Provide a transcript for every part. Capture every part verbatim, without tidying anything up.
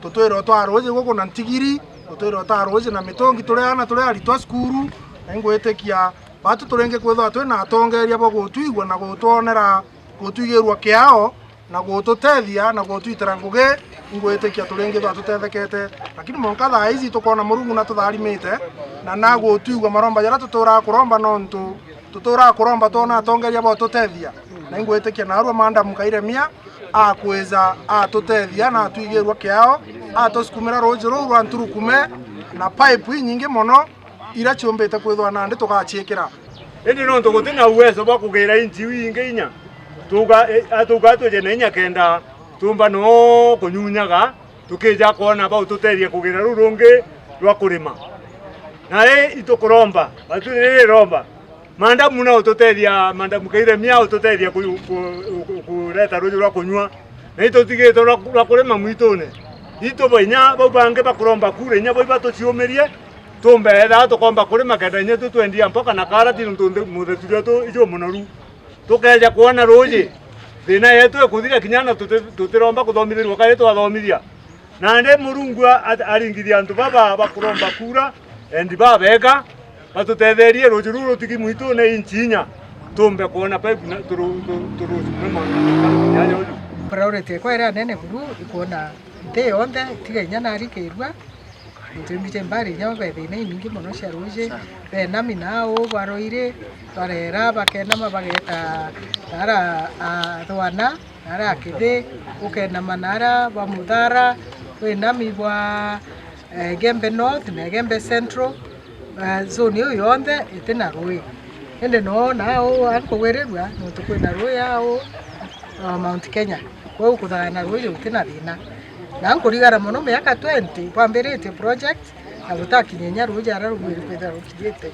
Tutwire utwaa ruuji guku na ntigiri, tutwire utwaa ruuji na mitungi, turi aana, turi aritwa cukuru, na ingwitikia batu turingi kwithirwa twi na atongeria bwa gutwigua na gutwonera, gutwigirua kiao, na gututethia na gutwitira ngugi. Ingwitikia turingi thwa tutethekete, lakini mwanka thaa ici tukoona Murungu natutharimite, na nagutwigua maromba jaria tuturaga kuromba, nontu tuturaga kuromba twona atongeria botutethia. Na ingwitikia narua Madam Kairemia akwija atutethia na atwigirua kiao, atusukumira ruuji ruu rwa Nturukume na pipe inyingi mono iria ciumbite kwithwa nandi tugaciikira. Indi nontu guti na uwezo bwa kugira inchi iu ingi inya, tuga, e, atuga twije na inya kenda tumba no kunyunyaga, tukija kwona bau tutethie kugira ruu rungi rwa kurima. Na i itukuromba, batu riri romba, Madam na ututethia, Madam Kairemia ututethia ku-, ku-, ku-, kureta ruuji rwa kunyua. Na itutigite rwa, rwa kurima mwitune. Itu bainya bau bangi bakuromba kura, inya bau batuciumirie, tumbe ethaa tukomba kurima kenda inya tu twendia mpoka na karati, nontu nthi-, muthetu jwetu iju munoru. Tukeja kwona ruuji, thina yetu ikuthira kinya na tuti-, tutiromba kuthomithirua kari twathomithia. Nandi Murungu a-, a-, aringithia antu baba bakuromba kura, endi babega, batutetherie ruuji ruu rutigi mwitune inchi inya, tumbe kwona pipe na turu-, tu-, turusukume mwanka kinya joju. Priority ekwa iria nene buru ikwona nthi yonthe, tiga inya narikirua, nontu imbiji mbari inya babe thina inyingi mono cia ruuji. Benami nao barwaire, barera, bakenama, bageta nara athwana, nara akithi, ukenama nara ba Muthara, winami bwa, eh, Igembe North na Igembe Central. Eh, zone iu yonthe iti na ruui. Indi no nau ankugwirirua, nontu kwina ruui au, ah, Mount Kenya. Kwou kuthagana ruuji guti na thina. Na nkurigara mono miaka twenty bwambiritie project, na gutakinya inya ruuji aria rubwiri kwithira rukinyite.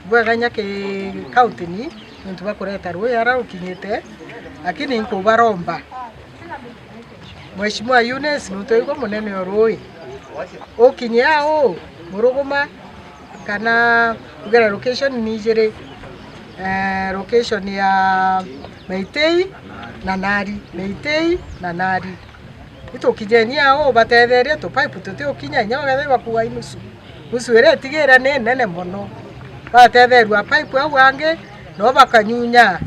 Bwega inya ki county ni, nontu bwa kureta ruuji aria rukinyite, lakini nkubaromba. Mheshimiwa Eunice, nontu igwe munene o ruui, ukinye au, Muruguma, kana ugera location ni ijiri, eh, location ya Meitei na Nari, Meitei na Nari. Itukijeni au, batetherie tu pipe tuti ukinya inya ugethe bakuua inusu. Nusu iria itigire ni nene mono. Batetherua pipe au angi, no bakanyunya.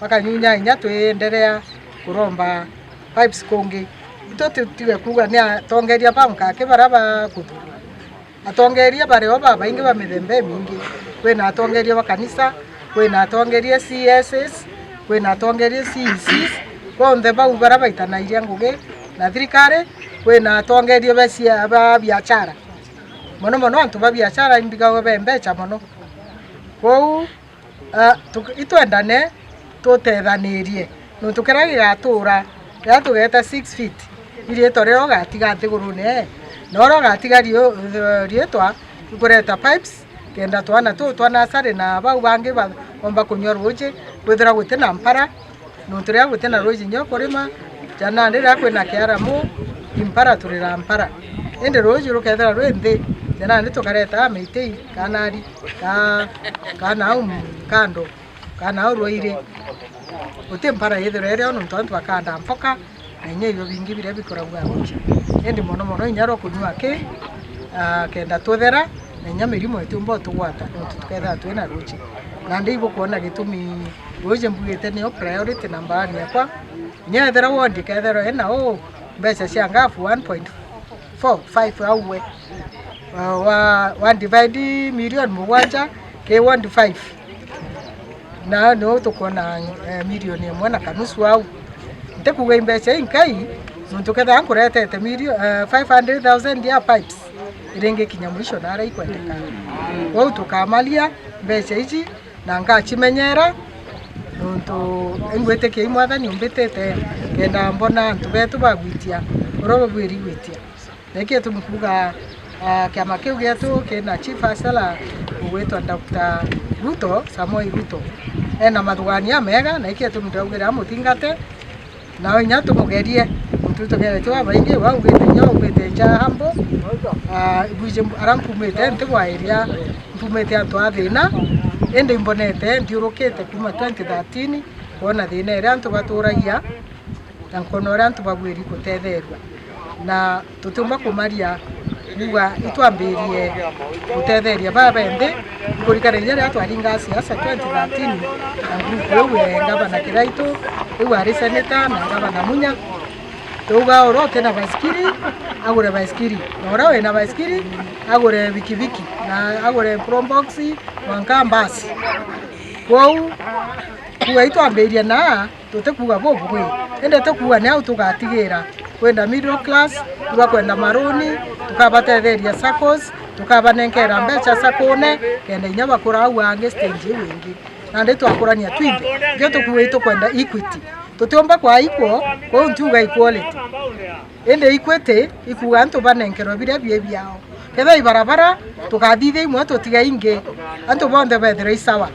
Bakanyunya inya twienderea kuromba pipes kungi. Itwe tutige kuuga ni atongeria ba nkaki baria bakuthurwa. Atongeria bari o babaingi ba mithemba imingi. Kwina atongeria ba kanisa, kwina atongeria C S As, kwina atongeria C E Cs, bonthe bau baria baitanairia ngugi na thirikari, kwina atongeria ba cia-, ba biachara. Mono mono antu ba biachara imbigagwa be mbecha mono. Kwou, Ah, tuk-, itwendane, tutethanirie. Nontu kiria gigatuura, riria tugeeta six feet, i riitwa riria ugatiga nthigurune, na uria ugatiga riu-, riitwa, ikureta pipes, kenda twana tuu twa nasari na bau bangi ba-, boomba kunyua ruuji, kwithirwa guti na mpara, nontu riria guti na ruuji inya ukurima, jana riria kwina kiaramu, i mpara turira mpara. Indi ruuji rukethirwa rwi nthi, jana ni tukareta Meitei, kana ari, ka-, kana au kando, kana au rwairi. Guti mpara yithirwa irio nontu antu bakanda mpoka, na inya ibio bingi biria bikoragwa ruuji. Indi mono mono inya rwa kunyua ki, ah, kenda tuthera, na inya mirimo itiumba utugwata, nontu tukethirwa twina ruuji. Nandi ibukwona gitumi ruuji mbugite nio priority number one yakwa. Inya ethirwa ward ikethirwa ina uu, mbeca cia ngafu one point four five au we. Wa, wa, wa divide million mugwanja ki ward five. Na no tukwona, eh, million imwe na kanusu au. Ntikuga i mbeca inkai, nontu kethira nkuretete million, eh, five hundred thousand ya pipes, iringikinya mwisho na aria ikwendeka. Kwou tukamaria mbeca iji, na ngacimenyera, nontu ingwitikia i Mwathani umbitite, kenda mbona antu betu bagwitia uria babwiri gwitia. Na iki gitumi kuuga, ah, kiama kiu gietu kina chief hustler ugwitwa Doctor Ruto, Samoei Ruto. Ena mathugania mega, na iki gitumi ndaugira amutungate, na inya tumugerie, nontu tugerete babaingi, we augite inya augite nja hambo, ah, ibwiji mbu-, ara mpumite nti bwa iria, mpumite antu a thina, indi imbonete nthiurukite kuuma twenty thirteen, kwona thina iria antu baturagia, na nkona uria antu babwiri kutetherua. Na tutiumba kumaria kuuga itwambirie gutetheria baba nthi, ikurikana inya riria twaringa siasa twenty thirteen, na group iu ya gavana Kiraitu, iu ari senator na gavana Munya. Tuuga uria uti na baisikiri, agure baisikiri, na uria wina baisikiri, agure bikibiki, na agure probox, mwanka mbasi. Kwou, kuuga itwambirie na tutikuuga bubugwi, indi tukuuga ni au tugatigira kwenda middle class, tugakwenda maruni, tukabatetheria saccos, tukabanenkera mbeca saccone, kenda inya bakura au angi stage iu ingi. Nandi twakurania twinthe, ndio tukuuga itukwenda equity. Tutiumba kwa equal, kwou ntiuga equality. Indi Equity ikuuga antu banenkerwe biria bii biao. Kethira i barabara, tukathithia imwe tutiga ingi. Antu bonthe bethirwe i sawa.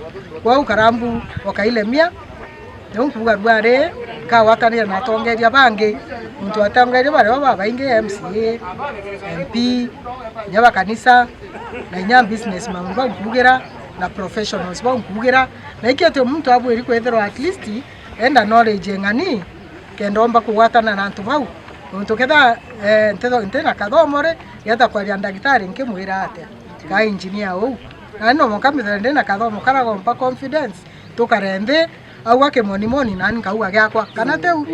Kwou Karambu okailemia, niu nkuuga rwari nkagwatanira na atongeria bangi. Nontu atongeria bario babaingi, M C A, M P, inya ba kanisa, na inya businessmen bau nkuugira, na professionals bau nkuugira. Na ikio ti muntu abwiri kwithirwa at least enda knowledge eng'ani, kenda omba kugwatana na antu bau. Nontu ketha, eh, nti-, ntina kathomo ri, geeta kwaria ndagitari nkimwira atia? Ka engineer uu? Nani no mwanka mbithire ndina kathomo kara gompa confidence, tukare nthi, auga kimonimoni, nani nkauga giakwa. Kana tiu?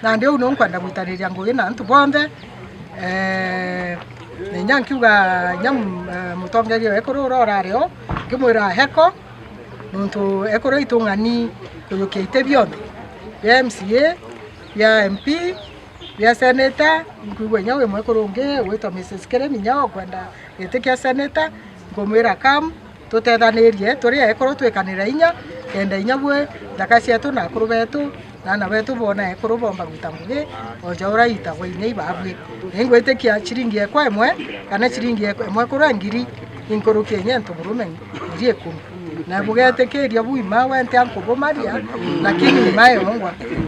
Nandi uu niu nkwenda gwitaniria ngugi na antu bonthe. Eh, na inya nkiuga inya m-, eh, mutongeria wekuru uria urari o, nkimwira heko, nontu ekuru itung'ani kuyukia iti bionthe, bia M C A, bia M P, bia senator. Nkwigua inya wi mwekuru ungi witwa Missus Kiremi inya okwenda giti kia senator, nkumwira come, tutethanirie turi ekuru twikanira inya, kenda inya bwi nthaka cietu na akuru betu, na aana betu boona ekuru boomba gwita ngugi o ja uria iitagwa inya ibabwi. Na ingwitikia ciringi ekwa imwe, kana ciringi ekwa imwe kuru ngiri, inkuruki inya antu murume ngiri ikumi. Na bugetikiria bui mawe ntia nkubumaria, lakini imae ongwa.